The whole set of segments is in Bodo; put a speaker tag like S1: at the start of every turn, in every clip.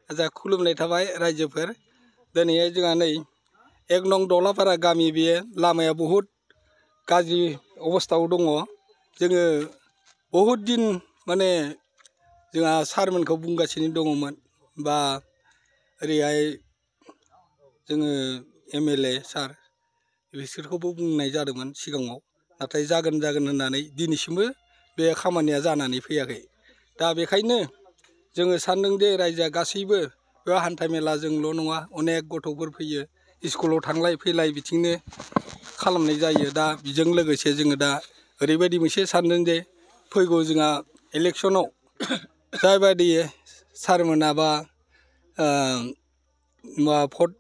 S1: आजा खुलुमनाय थाबाय रायजोफोर दिनैहाय जोंहा नै 1 नं दलापारा गामि बे लामाया बहुत गाज्रि अबस्थायाव दङ जोङो बहुत दिन माने जोंहा सारमोनखौ बुंगासिनो दङमोन बा ओरैहाय जोङो एमएलए सार बिसोरखौबो बुंनाय जादोंमोन सिगाङाव नाथाय जागोन होननानै दिनैसिमबो बे खामानिया जानानै फैयाखै दा बेखायनो जोङो सानदों दे रायजोआ गासैबो बे हान्था मेलाजोंल' नङा अनेक गथ'फोर फैयो स्कुलाव थांलाय फैलाय बिथिंनो खालामनाय जायो दा बिजों लोगोसे जोङो दा ओरैबायदि मोनसे सानदों जे फैगौ जोंहा इलेक्सनाव जायबायदि सारमोना बा भट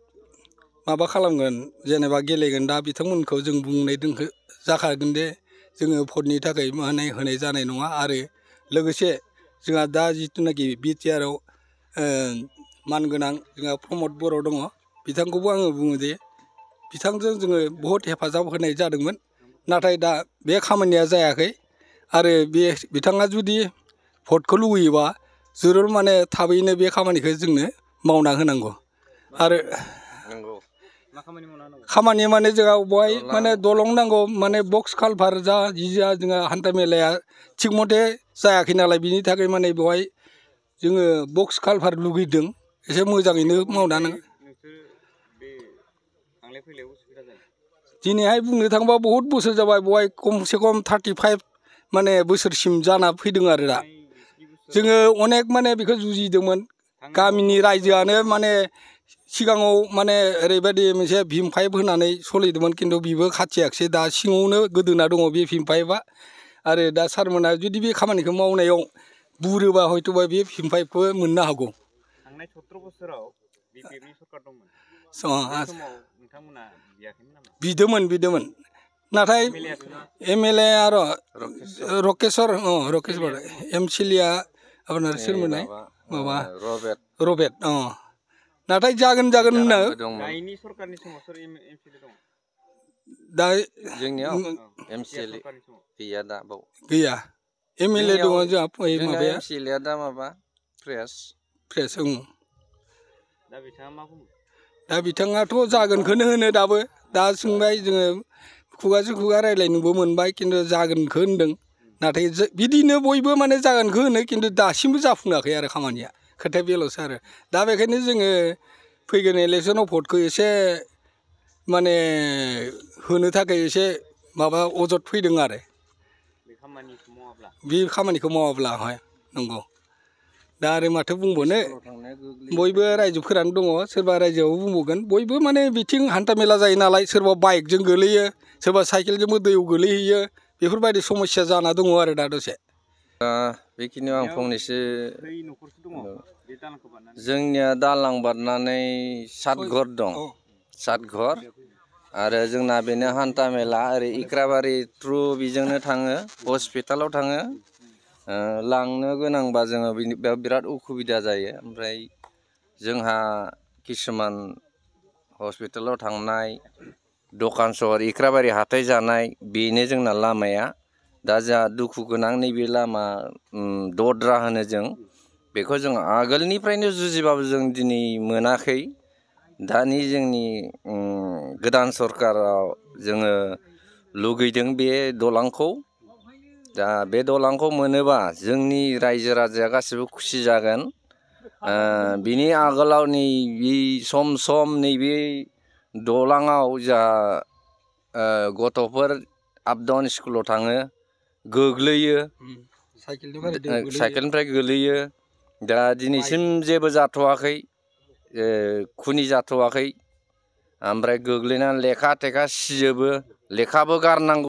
S1: माबा खालामगोन जेनेबा गेलेगोन दा बिथांमोनखौ जों बुंनाय जाखागोन दे जोङो भटनि थाखाय माने होनाय जानाय नङा आरो लोगोसे जोंहा दा जिथुनाखि बिटिआरआव मानगोनां जोंहा प्रमद बर' दङ बिथांखौबो आङो बुङो जे बिथांजों जोङो बहुत हेफाजाब होनाय जादोंमोन नाथाय दा बे खामानिया जायाखै आरो बे बिथाङा जुदि भटखौ लुबैयोबा जरुर माने थाबैनो बे खामानिखौ जोंनो मावना होनांगौ आरो खामानि माने जोंहा बहाय माने दलं नांगौ माने बक्स कालभार जा जिया जोंहा हान्था मेलाया थिग मथे जायाखै नालाय बिनि थाखाय माने बेवहाय जोङो बक्स कालभार लुगैदों एसे मोजाङैनो मावनानै दिनैहाय बुंनो थाङोबा बहुत बोसोर जाबाय बहाय खमसे खम 35 माने बोसोरसिम जाना फैदों आरो दा जोङो अनेक माने बेखौ जुजिदोंमोन गामिनि रायजोआनो माने सिगाङाव माने ओरैबायदि मोनसे भीम पाइप होनानै सोलिदोंमोन खिन्थु बेबो खाथियाखिसै दा सिङावनो गोदोना दङ बे भीम पाइपआ आरो दा सारमोना जुदि बे खामानिखौ मावनायाव बुरोबा हयथ'बा बे भीम पाइपखौ मोननो हागौ थांनाय 17 बोसोराव बिपिएफनि सरकार दंमोन बे समाव नोंथांमोना बिदोंमोन नाथाय एमएलए आरो रकेशर एमसिलिया आपनार सोरमोनलाय माबा रबेट नाथाय जागोन होनना दानि सरकारनि समाव सोर एमसिएलए दं दा जोंनियाव एमसिएलए गैया दा बाव गैया एमएलए दङ जोंहा माबाया एमसिएलए दा माबा फ्रेस दा बिथाङा मा बुङो दा बिथाङाथ' जागोनखौनो होनो दाबो दा सोंबाय जोङो खुगाजों खुगा रायज्लायनोबो मोनबाय खिन्थु जागोनखौ होनदों नाथाय बिदिनो बयबो माने जागोनखौ होनो खिन्थु दासिमबो जाफुङाखै आरो खामानिया खोथाया बेल'सो आरो दा बेखायनो जोङो फैगोन इलेक्सनाव भटखौ एसे माने होनो थाखाय एसे माबा अजद फैदों आरो बे खामानिखौ मावाब्ला हय नंगौ दा आरो माथो बुंबावनो बयबो रायजोफोरानो दङ सोरबा रायजोआवबो बुंबावगोन बयबो माने बिथिं हान्था मेला जायो नालाय सोरबा बाइकजों गोलैयो सोरबा साइकेलजोंबो दैयाव गोलैहैयो बेफोरबायदि समस्या जाना दङ आरो दा दसे बेखिनियाव आं फंनैसो जोंनिया दालां बारनानै सातघर दं सातघर आरो जोंना बेनो हान्था मेला ओरै इक्राबारि थ्रु बिजोंनो थाङो हस्पिटालाव थाङो लांनो गोनांबा जोङो बेयाव बिराद उसुबिदा जायो ओमफ्राय जोंहा किसुमान हस्पिटालाव थांनाय दखान सहर इक्राबारि हाथाय जानाय बेनो जोंना लामाया दा जोंहा दुखु गोनां नैबे लामा दद्रा होनो जों बेखौ जों आगोलनिफ्रायनो जुजिबाबो जों दिनै मोनाखै दानि जोंनि गोदान सरकाराव जोङो लुगैदों बे दलांखौ दा बे दलांखौ मोनोबा जोंनि रायजो राजाया गासिबो खुसि जागोन बिनि आगोलाव नैबे सम नैबे दलाङाव जोंहा गथ'फोर आप डाउन स्कुलाव थाङो गोग्लैयो साइकेलनिफ्राय गोलैयो दा दिनैसिम जेबो जाथ'वाखै खुनि जाथ'वाखै ओमफ्राय गोग्लैनानै लेखा थेखा सिजोबो लेखाबो गारनांगौ